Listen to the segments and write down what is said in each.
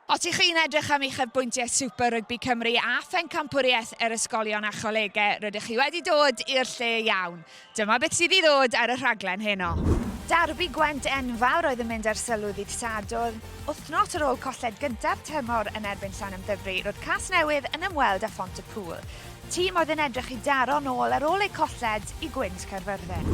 Os ych chi'n edrych am uchafbwyntiau Super Rygbi Cymru a phencampwriaeth yr ysgolion a cholegau, rydych chi wedi dod i'r lle iawn. Dyma beth sydd i ddod ar y rhaglen heno. Darbi Gwent enfawr oedd yn mynd ar sylw ddydd Sadwrn. Wythnos ar ôl colled gynta'r tymor yn erbyn Llanymddyfri, roedd Casnewydd yn ymweld â Phont-y-pŵl. Tîm oedd yn edrych i daro nôl ar ôl eu colled i Gwins Caerfyrddin.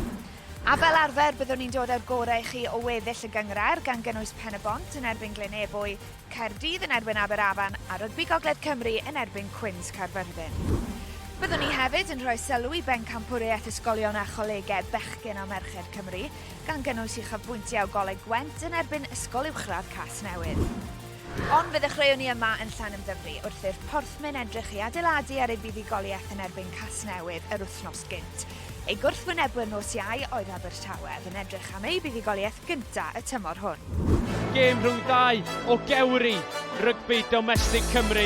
A fel arfer, byddwn ni'n dod â'r gorau i chi o weddill y gynghrair, gan gynnwys Pen-y-bont yn erbyn Glyn Ebwy, Caerdydd yn erbyn Aberafan a Rygbi Gogledd Cymru yn erbyn Cwins Caerfyrddin. Byddwn ni hefyd yn rhoi sylw i Bencampwriaeth Ysgolion a Cholegau Bechgyn a Merched Cymru, gan gynnwys uchafbwyntiau o Goleg Gwent yn erbyn Ysgol Uwchradd Casnewydd. Ond fe ddechreuwn ni yma yn Llanymddyfri, wrth i'r Porthmyn edrych i adeiladu ar eu buddugoliaeth yn erbyn Casnewydd yr wythnos gynt. Eu gwrthwynebwyr nos Iau oedd Abertawe, oedd yn edrych am eu buddugoliaeth gynta' y tymor hwn. Gêm rhwng dau o gewri rygbi domestig Cymru.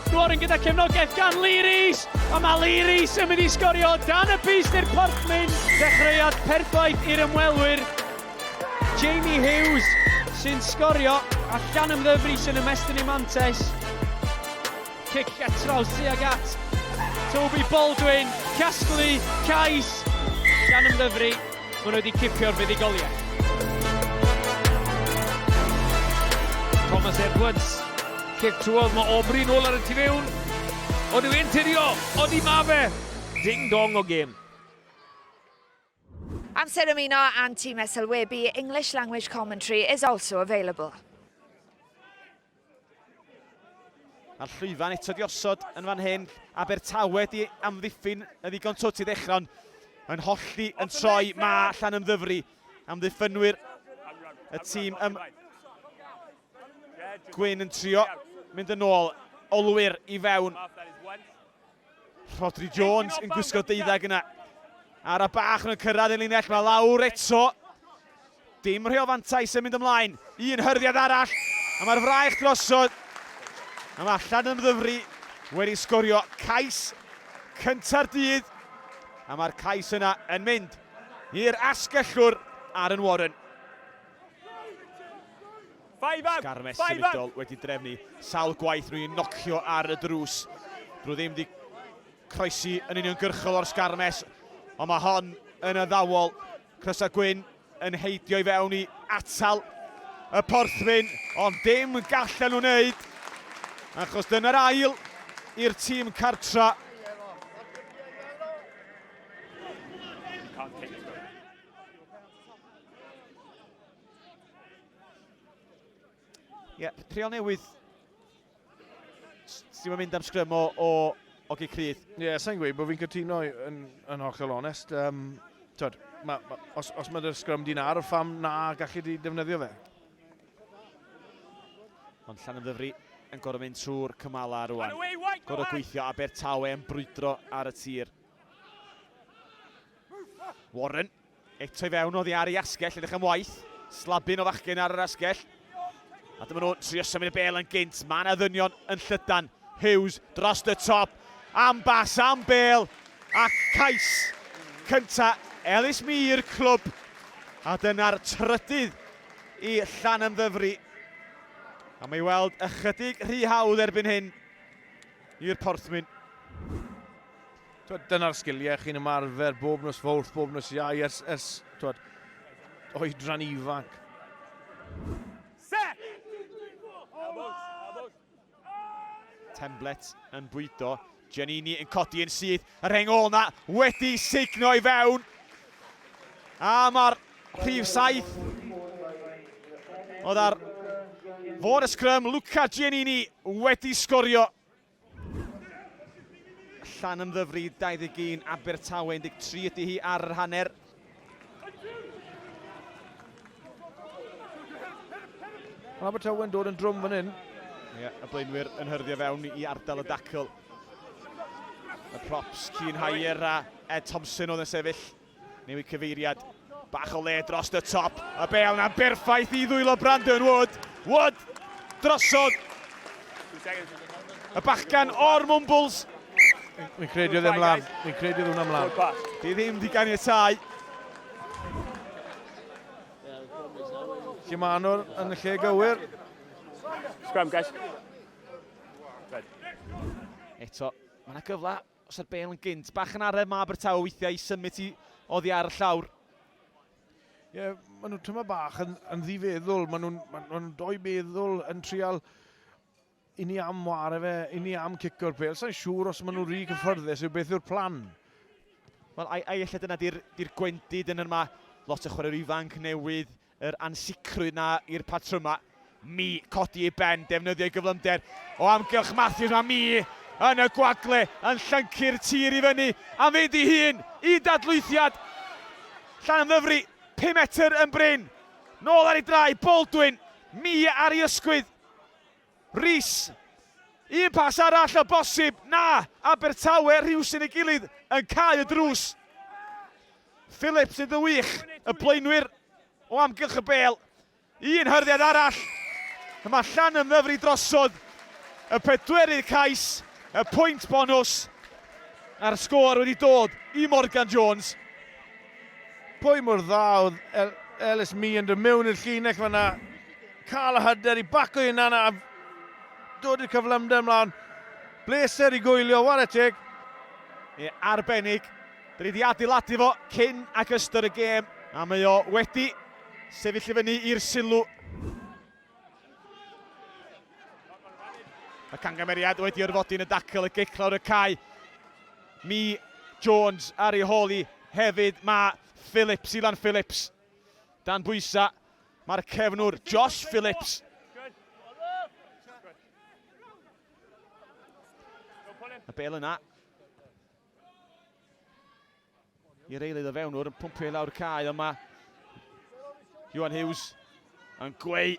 Warren gyda cefnogaeth gan Lee Rees, a mae Lee Rees yn mynd i sgorio dan y bys i'r Porthmyn. Dechreuad perffaith i'r ymwelwyr. Jamie Hughes sy'n sgorio a Llanymddyfri sy'n ymestyn ei mantais. Cic traws tuag at Toby Baldwin, casglu cais Llanymddyfri, maen nhw wedi cipio'r fuddugoliaeth. Thomas Edwards, cic trwodd, mae Aubrey nôl ar y tu fewn. Ond yw e'n tirio? Odi ma fe! Ding dong o gêm. Amser ymuno â'n tîm sylwebu, English language commentary is also available. Mae'r llwyfan eto di osod yn fan hyn. Abertawe di amddiffyn yn ddigon twt i ddechrau, ond yn holli yn troi ma Llanymddyfri. Amddiffynwyr y tîm ym Gwyn yn trio mynd yn ôl. Olwyr i fewn. Rhodri Jones yn gwisgo deuddag yna. Ara bach yn cyrraedd y linell, mae lawr eto. Dim rheol fantais yn mynd ymlaen. Un hyrddiad arall, a mae'r fraich drosodd. A mae Llanymddyfri wedi sgorio cais cynta'r dydd. A mae'r cais yna yn mynd i'r asgellwr Aaron Warren. Sgarmes symudol wedi drefnu sawl gwaith nhw i nocio ar y drws. Drwy ddim di croesi yn uniongyrchol o'r sgarmes, ond mae hon yn addawol. Crysau gwyn yn heidio i fewn i atal y porthmyn, ond dim gallen nhw wneud, achos dyna'r ail i'r tîm cartra. Ie, yeah, rheol newydd. Ti'n mynd am sgrym o, o, o gic rhydd. Ie, yeah, sa'n gweud bod fi'n cytuno yn, yn hollol onest. Um, twyd, ma, ma, os, os mae dy'r sgrym di'n ar, pham na gallu di defnyddio fe? Ond Llanymddyfri yn gorfod mynd trwy'r cymala rwan. Gorfod gweithio Abertawe yn brwydro ar y tir. Warren Eto i fewn oddi ar ei asgell, edrych am waith. Slabyn o fachgen ar yr asgell. A dyma nhw trio symud y bel yn gynt. Mae yna ddynion yn llydan. Hughes dros y top. Am bas, am bel. A cais cynta Ellis Mir clwb. A dyna'r trydydd i Llanymddyfri. A mae weld ychydig rhy hawdd erbyn hyn i'r Porthmyn. Twod, dyna'r sgiliau chi'n ymarfer bob nos fawrth, bob nos iau, ers, ers twod, oedran ifanc. Set! Temblet yn bwydo. Giannini yn codi yn syth. Y rheng ôl na wedi signo i fewn. A mae'r rhif 7 oedd ar fod y sgrym. Luca Giannini wedi sgorio. Llanymddyfri 21, Abertawe 13 ydy hi ar yr hanner. Mae Abertawe'n dod yn drwm fan hyn. Ie, yeah, y blaenwyr yn hyrddio fewn i ardal y dacl. Y props, Cian Hayer a Ed Thompson oedd yn sefyll. Newid cyfeiriad. Bach o le dros y top. Y bel na'n berffaith i ddwylo Brandon Wood. Wood drosodd. Y bachgan o'r Mwmbwls. Fi'n credu ddim lan. Fi'n credu ddim lan. Di ddim di ganiatau. Lle maen nhw yn y lle gywir. Scrum, guys. Good. Eto, mae yna gyfle os ar bel yn gynt. Bach yn aref mae Abertawe weithiau i symud i oddi ar y llawr. Ie, yeah, maen nhw'n tyma bach yn, yn ddifeddwl. Maen nhw'n ma nhw doi meddwl yn trial i ni am ware fe, i ni am cico'r bel. Sa'n siŵr os maen nhw'n rhy cyffyrddus yw beth yw'r plan. Wel, ai, ai ella dyna di'r di gwendid yn yma. Lot o chwaraewyr ifanc newydd, yr ansicrwydd na i'r patryma. Mi codi ei ben, defnyddio ei gyflymder o amgylch Matthews. Mae Mi yn y gwagle, yn llyncu'r tir i fyny, a mynd i hun i dadlwythiad. Llanymddyfri, 5 metr yn brin. Nôl ar ei drai, Baldwin, Mi ar ei ysgwydd. Rees. Un pas arall o bosib. Na! Abertawe, rhywsyn ei gilydd yn cau y drws. Phillips yn wych. Y blaenwyr o amgylch y bel. Un hyrddiad arall. Y mae Llanymddyfri drosodd. Y pedwerydd cais. Y pwynt bonws. A'r sgôr wedi dod i Morgan Jones. Pwy mor dda oedd El Ellis Mee yn dod mewn i'r llinell fanna. Cael y hyder i baco ei hunan a dod i'r cyflymder ymlaen. Bleser i gwylio, ware teg. Ie, arbennig. Dyn ni wedi adeiladu fo cyn ac ystod y gêm, a mae o wedi sefyll i fyny i'r sylw. Y cangymeriad wedi orfodi yn y dacl, y gic lawr y cae. Mi Jones ar ei hôl i hefyd. Mae Phillips, Ilan Phillips, dan bwysa. Mae'r cefnwr Josh Phillips. Y bel yna i'r eilydd o fewnwr yn pwmpio i lawr cae, ond mae Iwan Hughes yn gweu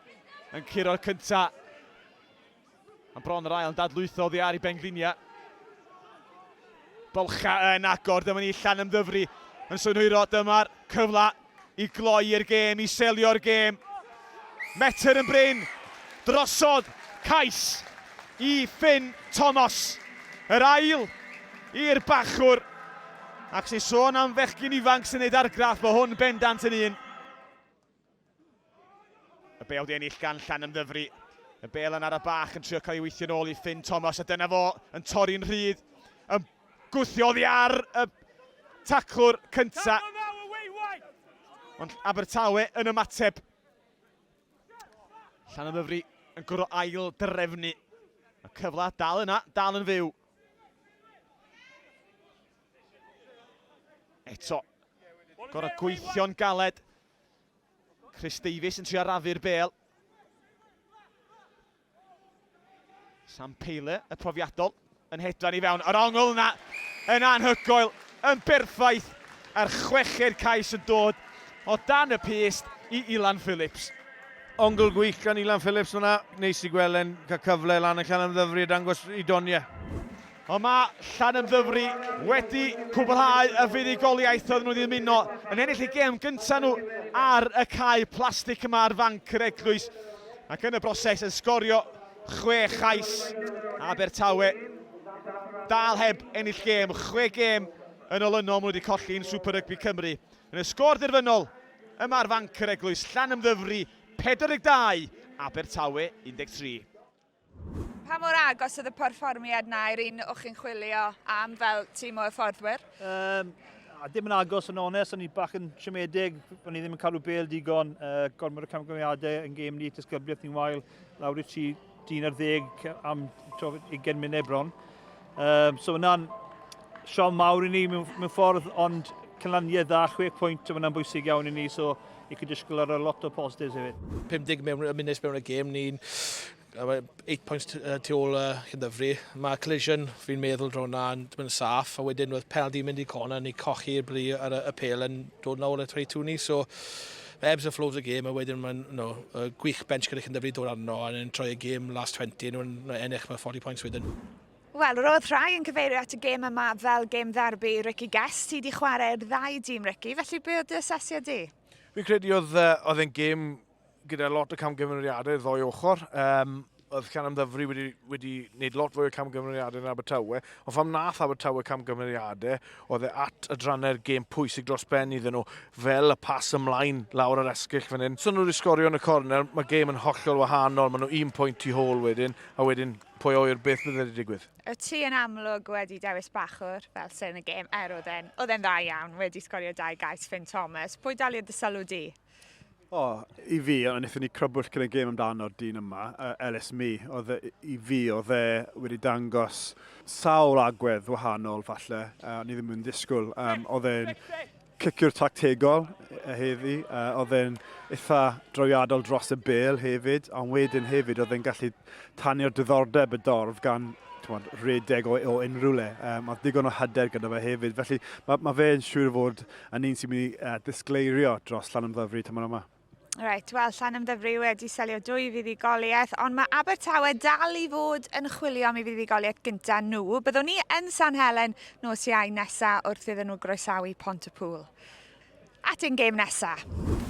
yn curo'r cynta. Mae bron yr ail yn dadlwytho oddi ar ei bengliniau. Bylcha yn agor, dyma ni Llanymddyfri yn synhwyro, dyma'r cyfle i gloi'r gêm, i selio'r gêm. Metr yn brin, drosodd, cais i Finn Thomas. Yr ail i'r bachwr. Ac sy'n sôn am fechgyn ifanc sy'n neud argraff, mae hwn bendant yn un. Y bêl di ennill gan Llanymddyfri. Y bêl yn ara bach yn trio cael ei weithio nôl i Finn Thomas a dyna fo yn torri'n rhydd. Yn gwthio oddi ar y taclwr cynta. Ond Abertawe yn ymateb. Llanymddyfri yn gwrdd ail drefnu. Y cyfle dal yna, dal yn fyw. Eto, gorau gweithio'n galed. Chris Davies yn trio arafu'r bel. Sam Paylor, y profiadol, yn hedfan i fewn. Yr ongl yna yn anhygoel, yn berffaith, a'r chweched cais yn dod o dan y pyst i Ilan Phillips. Ongl gwych gan Ilan Phillips fyna. Neis i gweld e'n cael cyfle lan yn Llanymddyfri a dangos i doniau. Ond mae Llanymddyfri wedi cwblhau y fuddugoliaeth oedden nhw wedi ymuno yn ennill eu gêm gyntaf nhw ar y cae plastig yma ar fanc yr Eglwys ac yn y broses yn sgorio chwe chais. Abertawe dal heb ennill gêm, chwe gêm yn olynol maen nhw wedi colli yn Super Rugby Cymru. Yn y sgôr derfynol yma ar fanc yr Eglwys, Llanymddyfri 42, Abertawe 13. Pa mor agos oedd y perfformiad 'na i'r un o'ch chi'n chwilio am fel tîm o hyfforddwyr? Um, a dim yn agos yn onest, o'n i bach yn siomedig, o'n i ddim yn cadw bel digon, uh, gormod o camgymeriadau yn gêm ni, disgybliaeth ni'n wael, lawr i tri dyn ar ddeg am 20 munud bron. Um, so yna'n siom mawr i ni mewn, mewn ffordd, ond cynlaniad dda, 6 pwynt, yna'n bwysig iawn i ni, so i chi disgwyl ar a lot o positives hefyd. 50 mewn, munud mewn y gêm, ni'n 8 points tu ôl uh, Llandyfri. Mae collision, fi'n meddwl, draw na yn, yn saff, a wedyn oedd penalty mynd i corner, ni cochi'r bri ar y, y pel yn dod nôl y 22 ni, so ebbs and flows y gêm, a wedyn mae'n no, uh, gwych bench gyda Llandyfri dod arno, a yn troi y gêm last 20, nhw'n ennill mae 40 points wedyn. Wel, roedd rhai yn cyfeirio at y gêm yma fel gêm ddarbi Ricky Guest. Ti di chwarae'r ddau dîm, Ricky, felly be oedd dy asesiad di? Fi'n credu oedd, uh, oedd e'n gêm gyda lot o camgymeriadau ddoi ochr. Um, oedd Llanymddyfri wedi, wedi wneud lot fwy o camgymeriadau yn Abertawe, ond pham nath Abertawe camgymeriadau, oedd e at adrannau'r gêm pwysig dros ben iddyn nhw, fel y pas ymlaen lawr ar esgyll fan hyn. So nhw wedi sgorio yn y cornel, mae gêm yn hollol wahanol, maen nhw un pwynt tu hôl wedyn, a wedyn pwy oer beth bydde wedi digwydd. Y ti yn amlwg wedi dewis bachwr fel sy'n y gêm, er oedd e'n oedd e'n dda iawn, wedi sgorio dau gais Finn Thomas. Pwy daliodd dy sylw di? O, i fi, ond wnaethon ni crybwyll cyn y gêm amdano'r dyn yma, uh, Ellis Mi, oedd e, i fi, oedd e wedi dangos sawl agwedd wahanol falle, uh, o'n i ddim yn disgwyl. Um, oedd e'n ciciwr tactegol heddi, uh, oedd e'n eitha drawiadol dros y bel hefyd, ond wedyn hefyd oedd e'n gallu tanio'r diddordeb y dorf gan tmod, rhedeg o, o unrhyw le. Um, oedd digon o hyder gyda fe hefyd. Felly mae, mae fe'n siŵr fod yn un sy'n mynd i uh, disgleirio dros Llanymddyfri tymor yma. Reit, wel, Llanymddyfri wedi selio dwy fuddugoliaeth, ond mae Abertawe dal i fod yn chwilio am ei fuddugoliaeth gyntaf nhw. Byddwn ni yn San Helen nos Iau nesaf wrth iddyn nhw groesawu Pont-y-pŵl. At ein gêm nesa.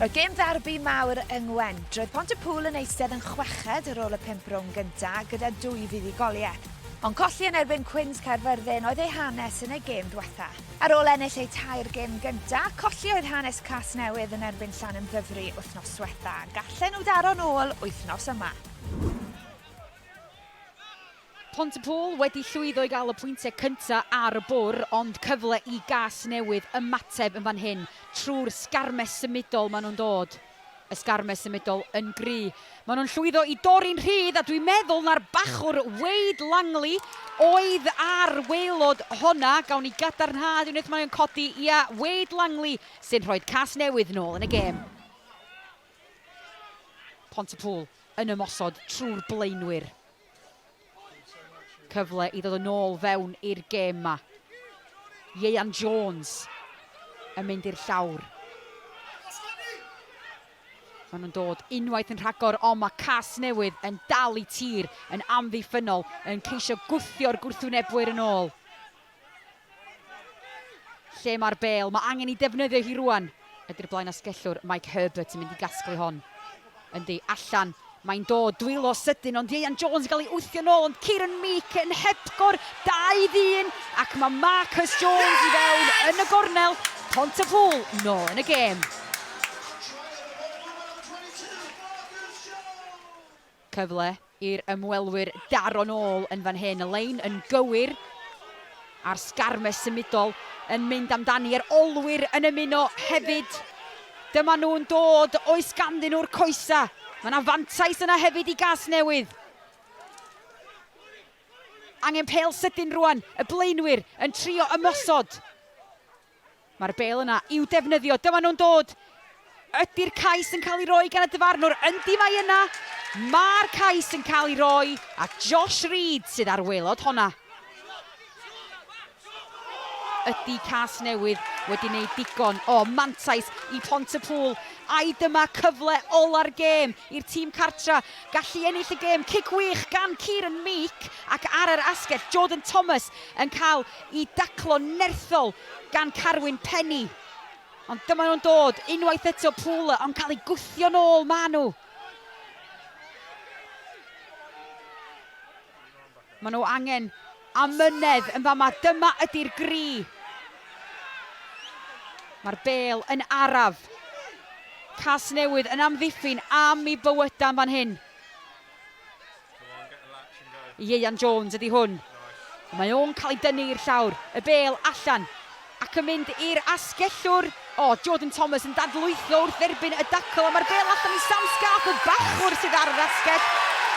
Y gêm ddarbi mawr yng Ngwent. Roedd Pont-y-pŵl yn eistedd yn chweched ar ôl y pump rownd gynta, gyda dwy fuddugoliaeth. Ond colli yn erbyn Cwins Caerfyrddin oedd eu hanes yn eu gêm dwetha. Ar ôl ennill eu tair gêm gynta, colli oedd hanes Casnewydd yn erbyn Llanymddyfri wythnos dwetha. Gallen nhw daro nôl wythnos yma. Pontypool wedi llwyddo i gael y pwyntiau cyntaf ar y bwr, ond cyfle i Gasnewydd ymateb yn fan hyn trwy'r sgarmes symudol maen nhw'n dod. Y sgarmes symudol yn gry. Maen nhw'n llwyddo i dorri'n rhydd a dwi'n meddwl na'r bachwr Wade Langley oedd ar waelod honna. Gawn ni gadarnhad unwaith mae o'n codi. Ia, Wade Langley sy'n rhoi Casnewydd nôl yn y gêm. Pontypool yn ymosod trwy'r blaenwyr. Cyfle i ddod yn ôl fewn i'r gêm ma. Ieuan Jones yn mynd i'r llawr. Maen nhw'n dod unwaith yn rhagor, ond mae Casnewydd yn dal i tir yn amddiffynnol, yn ceisio gwthio'r gwrthwynebwyr yn ôl. Lle mae'r bêl? Mae angen i defnyddio hi rwan. Ydy'r blaen asgellwr Mike Herbert yn mynd i gasglu hon? Yndi, allan. Mae'n dod, dwylo sydyn, ond Ieuan Jones yn cael ei wthio nôl, ond Kieran Meek yn hepgor dau ddyn, ac mae Marcus Jones i fewn yn y gornel. Pontypool nôl yn y gêm. Cyfle i'r ymwelwyr daro'n ôl yn fan hyn. Y lein yn gywir a'r sgarmes symudol yn mynd amdani. Yr olwyr yn ymuno hefyd. Dyma nhw'n dod, oes ganddyn nhw'r coesa. Mae yna fantais yna hefyd i Gasnewydd. Angen pêl sydyn rwan, y blaenwyr yn trio ymosod. Mae'r bêl yna i'w defnyddio. Dyma nhw'n dod. Ydy'r cais yn cael ei roi gan y dyfarnwr? Yndi mae yna. Mae'r cais yn cael ei roi a Josh Reid sydd ar waelod honna. Ydy Casnewydd wedi wneud digon o mantais i Pontypool? Ai dyma cyfle ola'r gêm i'r tîm cartra gallu ennill y gêm? Cic wych gan Kieran Meek ac ar yr asgell Jordan Thomas yn cael i daclo nerthol gan Carwyn Penny. Ond dyma nhw'n dod, unwaith eto Pooler, ond cael ei gwthio nôl ma nhw. Maen nhw angen amynedd yn fama. Dyma ydy'r gri. Mae'r bêl yn araf. Casnewydd yn amddiffyn am ei bywydau yn fan hyn. Ieuan Jones ydy hwn. Mae o'n cael ei dynnu i'r llawr. Y bêl allan ac yn mynd i'r asgellwr. O, Jordan Thomas yn dadlwytho wrth dderbyn y dacl, a mae'r bêl allan i Sam Scarf, y bachwr sydd ar yr asgell.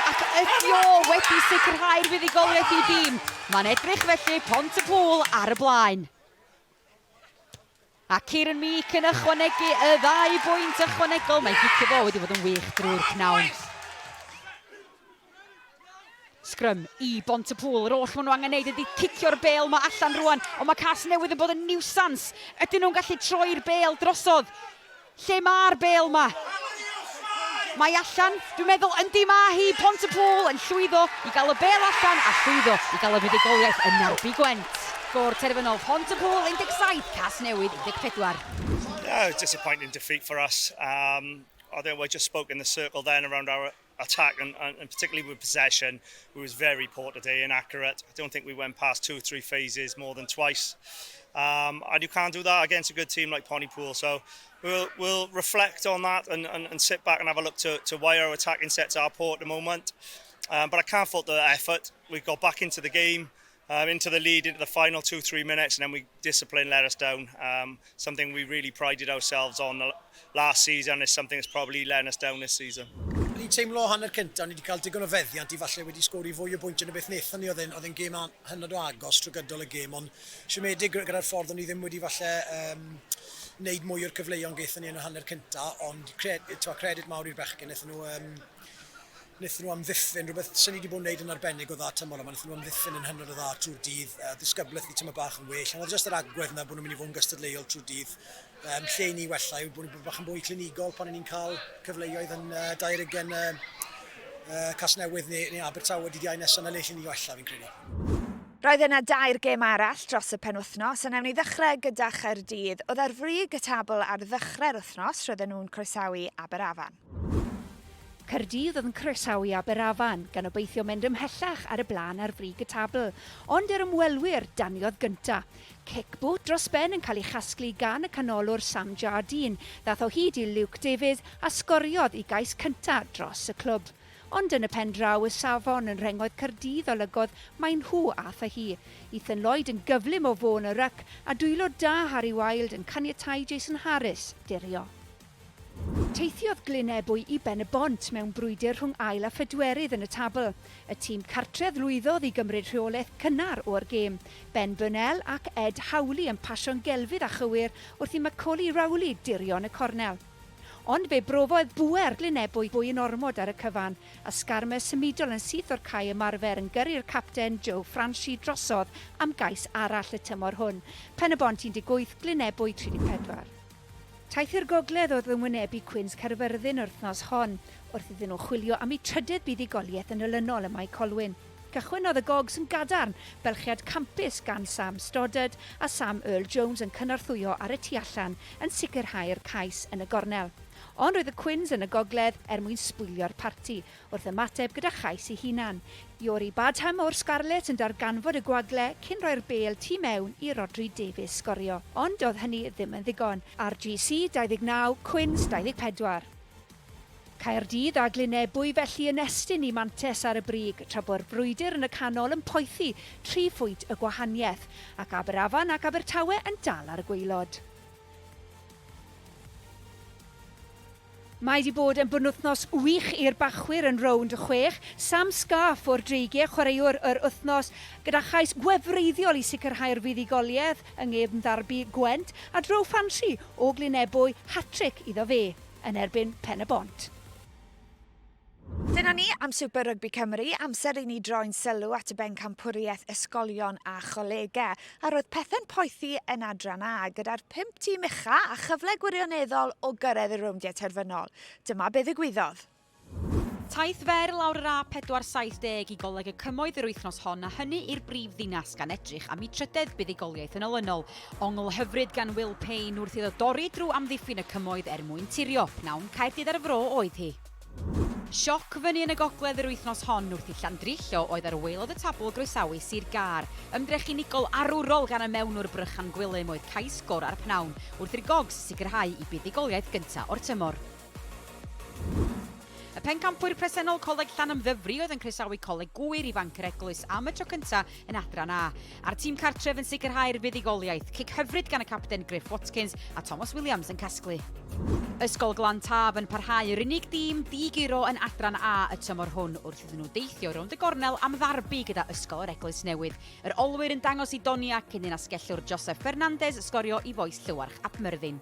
Ac ydy o wedi sicrhau'r fuddugoliaeth i'w dîm. Mae'n edrych felly Pont-y-pŵl ar y blaen. A Kieran Meek yn ychwanegu y ddau bwynt ychwanegol. Mae gicio fo wedi bod yn wych drwy'r pnawn. Sgrym i Bontypool. Yr oll maen nhw angen neud ydy cicio'r bêl ma allan rwan. Ond mae Casnewydd yn bod yn niwsans. Ydyn nhw'n gallu troi'r bêl drosodd? Lle mae'r bêl 'ma? Mae allan, dwi'n meddwl, yndi mae hi, Pontypool yn llwyddo i gael y bêl allan a llwyddo i gael y fuddugoliaeth yn Nerbi Gwent. Sgôr terfynol Pontypool 17, Casnewydd 14. Yeah, disappointing defeat for us. Um, I think we just spoke in the circle then around our attack and, and, and particularly with possession, we was very poor today, inaccurate. I don't think we went past two or three phases more than twice. Um, and you can't do that against a good team like Pontypool. So we'll, we'll reflect on that and, and, and sit back and have a look to, to why our attacking sets are poor at the moment. Um, but I can't fault the effort. We got back into the game um, into the lead, into the final two, three minutes, and then we discipline let us down. Um, something we really prided ourselves on last season is something that's probably letting us down this season. O'n i'n teimlo hanner cyntaf, ni wedi cael digon o feddiant i falle wedi sgori fwy o bwyntiau na beth wnaethon ni. Oedd e'n oedd e'n gêm hynod o agos trwy gydol y gêm, ond siomedig gyda'r ffordd o'n i ddim wedi falle um, wneud mwy o'r cyfleon gaethon ni yn y hanner cyntaf, ond cred, credit mawr i'r bechgyn, wnaethon nhw um, Wnaethon nhw amddiffyn, rhywbeth sy'n ni wedi bod yn gwneud yn arbennig o dda tymor yma, wnaethon nhw amddiffyn yn hynod o dda trwy'r dydd, uh, ddisgyblaeth ni tymor bach yn well, ond oedd jyst yr agwedd yna bod nhw'n mynd i fod yn gystadleuol trwy'r dydd. Um, lle i ni wella yw bod ni'n bach yn fwy clinigol pan ni'n cael cyfleoedd yn uh, 20 uh, uh, Casnewydd neu, neu Abertawe dydd Iau nesaf, na le lle ni wella fi'n credu. Roedd yna dair gêm arall dros y penwythnos, a wnawn ni ddechrau gyda Chaerdydd. Oedd ar frig y tabl ar ddechrau'r wythnos, roedden nhw'n croesawu Aberafan. Caerdydd oedd yn croesawu Aberafan, gan obeithio mynd ymhellach ar y blaen ar frig y tabl. Ond yr ymwelwyr daniodd gynta. Cic bwt dros ben yn cael ei chasglu gan y canolwr Sam Jardine, ddaeth o hyd i Luke Davies a sgoriodd i gais cynta dros y clwb. Ond yn y pen draw y safon yn rhengoedd Caerdydd olygodd mai nhw ath â hi. Ethan Lloyd yn gyflym o fôn y ryc a dwylo da Harry Wild yn caniatáu Jason Harris dirio. Teithiodd Glyn Ebwy i Ben-y-bont mewn brwydr rhwng ail a phedwerydd yn y tabl. Y tîm cartref lwyddodd i gymryd rheolaeth cynnar o'r gêm. Ben Burnell ac Ed Howley yn pasio'n gelfydd a chywir wrth i Macauley Rowley dirio yn y cornel. Ond fe brofodd bŵer Glyn Ebwy fwy yn ormod ar y cyfan, a sgarmes symudol yn syth o'r cae ymarfer yn gyrru'r capten Joe Franchi drosodd am gais arall y tymor hwn. Pen-y-bont 18, Glyn Ebwy 34. Taith i'r gogledd oedd yn wynebu Cwins Caerfyrddin yr wythnos hon, wrth iddyn nhw chwilio am eu trydedd buddugoliaeth yn olynol ym Mae Colwyn. Cychwynnodd y Gogs yn gadarn, bylchiad campus gan Sam Stoddard a Sam Earl Jones yn cynorthwyo ar y tu allan yn sicrhau'r cais yn y gornel. Ond roedd y Cwins yn y gogledd er mwyn sbwylio'r parti, wrth ymateb gyda chais ei hunan. Iori Badham o'r Scarlets yn darganfod y gwagle cyn rhoi'r bêl tu mewn i Rhodri Davies sgorio. Ond doedd hynny ddim yn ddigon. RGC 29, Cwins 24. Caerdydd a Glynebwy felly yn estyn i mantes ar y brig, tra bo'r frwydr yn y canol yn poethi tri phwynt y gwahaniaeth, ac Aberafan ac Abertawe yn dal ar y gwaelod. Mae 'di bod yn benwythnos wych i'r bachwyr yn rownd y chwech. Sam Scarf o'r Dreigiau, chwaraewr yr wythnos, gyda chais gwefreiddiol i sicrhau'r fuddugoliaeth yng ngêm ddarbi Gwent, a Drew Fancy o Glynebwy, hat-tric iddo fe yn erbyn Pen-y-bont. Dyna ni am Super Rygbi Cymru, amser i ni droi'n sylw at y bencampwriaeth ysgolion a cholegau. A roedd pethau'n poethi yn adran A, gyda'r pump tîm ucha a chyfle gwirioneddol o gyrraedd y rowndiau terfynol. Dyma be ddigwyddodd. Taith fer lawr yr A470 i Goleg y Cymoedd yr wythnos hon a hynny i'r brif ddinas gan edrych am eu trydedd buddugoliaeth yn olynol. Ongl hyfryd gan Will Payne wrth iddo dorri drwy amddiffyn y Cymoedd er mwyn tirio. Pnawn Caerdydd ar y Fro oedd hi. Sioc fyny yn y gogledd yr wythnos hon wrth i Llandrillo oedd ar waelod y tabl groesawu Sir Gâr. Ymdrech unigol arwrol gan y mewnwr Brychan Gwilym oedd cais gorau'r pnawn, wrth i'r Gogs sicrhau eu buddugoliaeth gyntaf o'r tymor. Y pencampwyr presennol Coleg Llanymddyfri oedd yn croesawu Coleg Gŵyr i Fanc yr Eglwys am y tro cyntaf yn Adran A. A'r tîm cartref yn sicrhau'r fuddugoliaeth. Cic hyfryd gan y capten Griff Watkins a Thomas Williams yn casglu. Ysgol Glan Taf yn parhau yr unig dîm di-guro yn Adran A y tymor hwn wrth iddyn nhw deithio rownd y gornel am ddarbi gyda Ysgol yr Eglwys Newydd. Yr olwyr yn dangos i Donia cyn i'n asgellwr Joseph Fernandez sgorio i fois Llywarch ap Myrddin.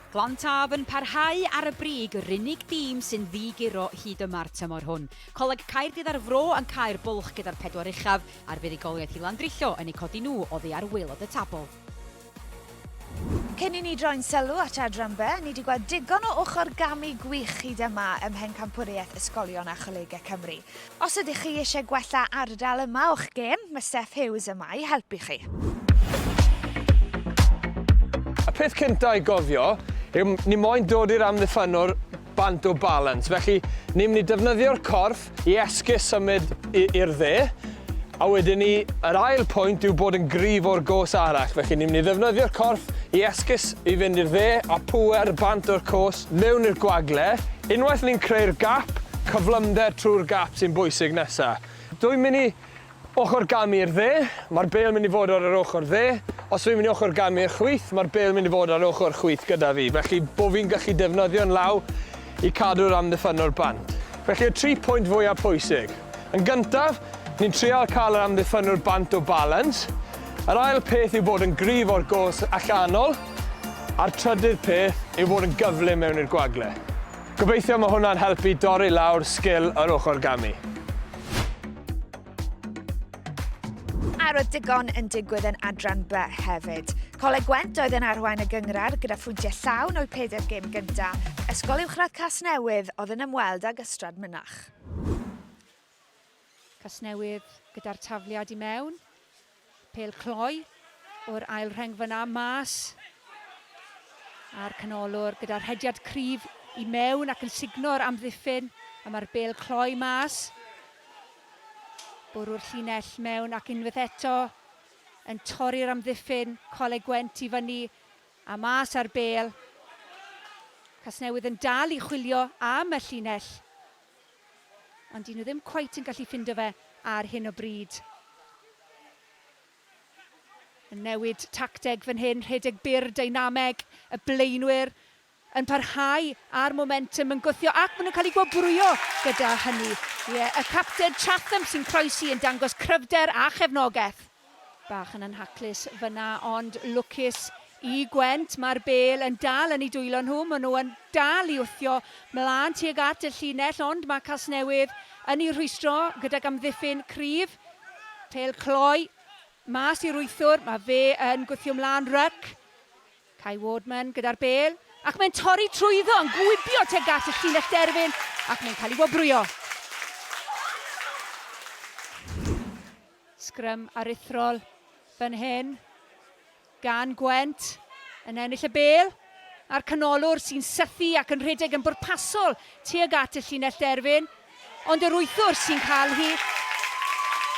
Glan Taf yn parhau ar y brig, yr unig dîm sy'n ddi-guro hyd yma'r tymor hwn. Coleg Caerdydd a'r Fro yn cau'r bwlch gyda'r pedwar uchaf, a'r fuddugoliaeth i Landrillo yn eu codi nhw oddi ar waelod y tabl. Cyn i ni droi'n sylw at Adran B, ni wedi gweld digon o ochr gamu gwych hyd yma ym Mhencampwriaeth Ysgolion a Cholegau Cymru. Os ydych chi eisiau gwella ardal yma o'ch gêm, mae Steff Hughes yma i helpu chi. Y peth cynta i gofio yw ni moyn dod i'r amddiffynnwr bant o balance. Felly, ni'n mynd i defnyddio'r corff i esgus symud i'r dde, a wedyn ni, yr ail pwynt yw bod yn gryf o'r gos arall. Felly, ni'n mynd i ddefnyddio'r corff i esgus i fynd i'r dde a pŵer bant o'r cos mewn i'r gwagle. Unwaith ni'n creu'r gap, cyflymder trwy'r gap sy'n bwysig nesa. Dwi'n mynd i Ochr gamu i'r dde, mae'r bêl mynd i fod ar yr ochr dde. Os fi'n mynd i ochr gamu i'r chwith, mae'r bêl mynd i fod ar ochr chwith gyda fi. Felly, bo fi'n gallu defnyddio'n law i cadw'r amddiffynnwr bant. Felly, y tri pwynt fwyaf pwysig. Yn gyntaf, ni'n trial cael yr amddiffynnwr bant o balance. Yr ail peth yw bod yn gryf o'r gos allanol. A'r trydydd peth yw bod yn gyflym mewn i'r gwagle. Gobeithio mae hwnna'n helpu dorri lawr sgil yr ochr gamu. A roedd digon yn digwydd yn adran B hefyd. Coleg Gwent oedd yn arwain y gynghrair gyda phwyntiau llawn o'u pedair gêm gyntaf. Ysgol Uwchradd Casnewydd oedd yn ymweld ag Ystrad Mynach. Casnewydd gyda'r tafliad i mewn. Pêl cloi o'r ail rheng fyna, mas a'r canolwr gyda rhediad cryf i mewn ac yn sugno'r amddiffyn, a mae'r bêl cloi mas. Bwrw'r llinell mewn ac unwaith eto yn torri'r amddiffyn, Coleg Gwent i fyny a mas â'r bêl. Casnewydd yn dal i chwilio am y llinell. Ond 'dyn nhw ddim cweit yn gallu ffindo fe ar hyn o bryd. Yn newid tacteg fan hyn, rhedeg byr, deinameg, y blaenwyr yn parhau â'r momentum, yn gwthio ac maen nhw'n cael eu gwobrwyo gyda hynny. Ie, y capten Chatham sy'n croesi yn dangos cryfder a chefnogaeth. Bach yn anhaclus fyna ond lwcus i Gwent, mae'r bêl yn dal yn eu dwylo nhw, maen nhw yn dal i wthio mlaen tuag at y llinell ond mae Casnewydd yn eu rhwystro gydag amddiffyn cryf. Pêl cloi mas i'r wythwr, mae fe yn gwthio mlaen ryc. Kai Wardman gyda'r bêl ac mae'n torri trwyddo, yn gwibio tuag at y llinell derfyn ac mae'n cael ei wobrwyo. Sgrym aruthrol fan hyn gan Gwent yn ennill y bêl a'r canolwr sy'n sythu ac yn rhedeg yn bwrpasol tuag at y llinell derfyn, ond yr wythwr sy'n cael hi,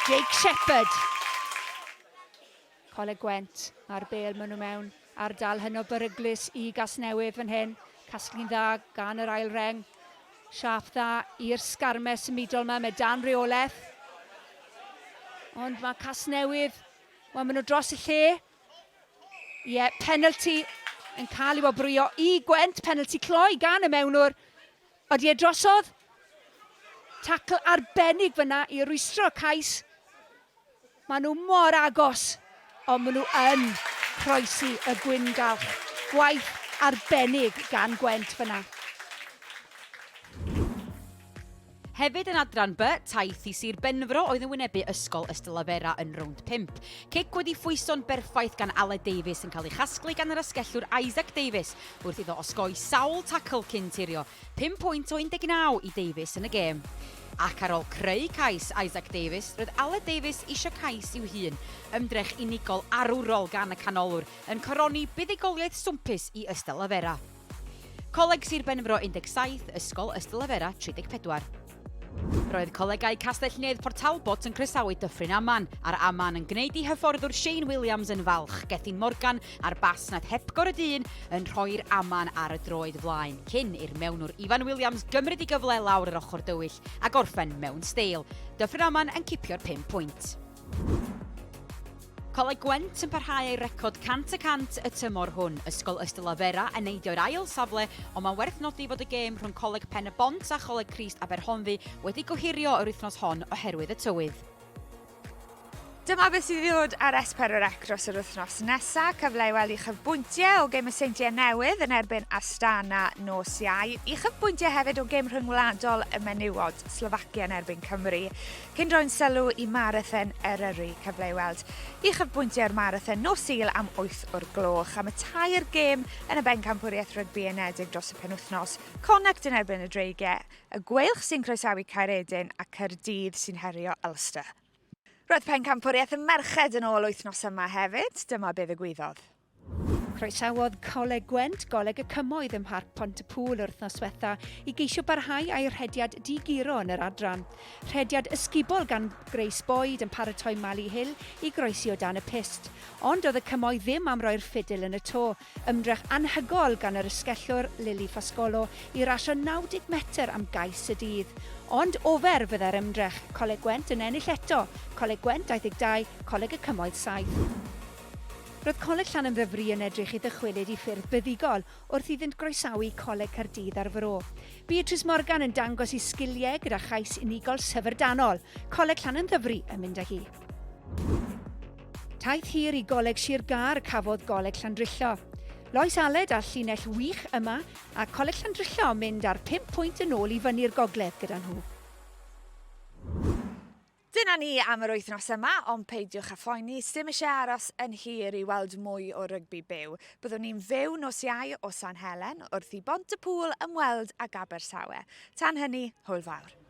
Jake Shepherd. Coleg Gwent a'r bêl, maen nhw mewn ardal hynod beryglus i Gasnewydd fan hyn. Casglu'n dda gan yr ail reng. Siâp dda i'r sgarmes symudol yma, mae dan reolaeth. Ond mae Casnewydd, wel maen nhw dros y lle. Ie, yeah, penalty yn cael ei wobrwyo i Gwent, penalty cloi gan y mewnwr. Odi e drosodd? Tacl arbennig fyna i rwystro cais. Maen nhw mor agos, ond maen nhw yn croesi y gwyngalch. Gwaith arbennig gan Gwent fyna. Hefyd yn adran B, taith i Sir Benfro oedd yn wynebu Ysgol Ystalyfera yn rownd 5. Cic wedi phwyso'n berffaith gan Aled Davies yn cael ei chasglu gan yr asgellwr Isaac Davies wrth iddo osgoi sawl tacl cyn tirio 5 pwynt o 19 i Davies yn y gêm. Ac ar ôl creu cais Isaac Davies, roedd Aled Davies eisiau cais i'w hun. Ymdrech unigol arwrol gan y canolwr yn coroni buddugoliaeth swmpus i Ystalyfera. Coleg Sir Benfro 17, Ysgol Ystalyfera 34. Roedd Colegau Castell-nedd Port Talbot yn croesawu Dyffryn Aman, a'r Aman yn gwneud i hyfforddwr Shane Williams yn falch, Gethin Morgan a'r bas nath hepgor y dyn yn rhoi'r Aman ar y droed flaen, cyn i'r mewnwr Ifan Williams gymryd ei gyfle lawr yr ochr dywyll a gorffen mewn steil. Dyffryn Aman yn cipio'r pum pwynt. Coleg Gwent yn parhau ei record 100 y 100 y tymor hwn. Ysgol Ystalyfera yn neidio i'r ail safle, ond mae'n werth nodi fod y gêm rhwng Coleg Pen y Bont a Choleg Crist Aberhonddu wedi gohirio yr wythnos hon oherwydd y tywydd. Dyma beth sydd i ddod ar S4C dros yr wythnos nesa. Cyfle i weld uchafbwyntiau o gêm y Seintiau Newydd yn erbyn Astana nos Iau. Uchafbwyntiau hefyd o gêm rhyngwladol y menywod, Slofacia yn erbyn Cymru. Cyn roi'n sylw i Marathon Eryri, cyfle i weld uchafbwyntiau'r marathon nos Sul am 8 o'r gloch am y tair gêm yn y Bencampwriaeth Rygbi Unedig dros y penwythnos, Connacht yn erbyn y Dreigiau, y Gweilch sy'n croesawu Caeredin a Caerdydd sy'n herio Ulster. Roedd Pencampwriaeth y Merched yn ôl wythnos yma hefyd, dyma be ddigwyddodd. Croesawodd Coleg Gwent Goleg y Cymoedd ym Mharc Pont-y-pŵl yr wythnos ddiwetha i geisio barhau â'i rhediad di-guro yn yr adran. Rhediad ysgubol gan Grace Boyd yn paratoi Mali Hill i groesi o dan y pyst. Ond oedd y Cymoedd ddim am roi'r ffidil yn y to. Ymdrech anhygoel gan yr ysgellwr Lily Fascolo i rasio 90 metr am gais y dydd. Ond ofer fyddai'r ymdrech, Coleg Gwent yn ennill eto, Coleg Gwent 22, Coleg y Cymoedd 7. Roedd Coleg Llanymddyfri yn edrych i ddychwelyd i ffyrdd buddugol wrth iddynt groesawu Coleg Caerdydd a'r Fro. Beatrice Morgan yn dangos ei sgiliau gyda chais unigol syfrdanol, Coleg Llanymddyfri yn mynd â hi. Taith hir i Goleg Sir Gâr cafodd Goleg Llandrillo. Lois Aled a llinell wych yma, a Coleg Llandrillo mynd ar 5 pwynt yn ôl i fyny'r gogledd gyda nhw. Dyna ni am yr wythnos yma, ond peidiwch â phoeni, sdim eisiau aros yn hir i weld mwy o rygbi byw. Byddwn ni'n fyw nos Iau o San Helen wrth i Bont-y-pŵl ymweld ag Abertawe. Tan hynny, hwyl fawr.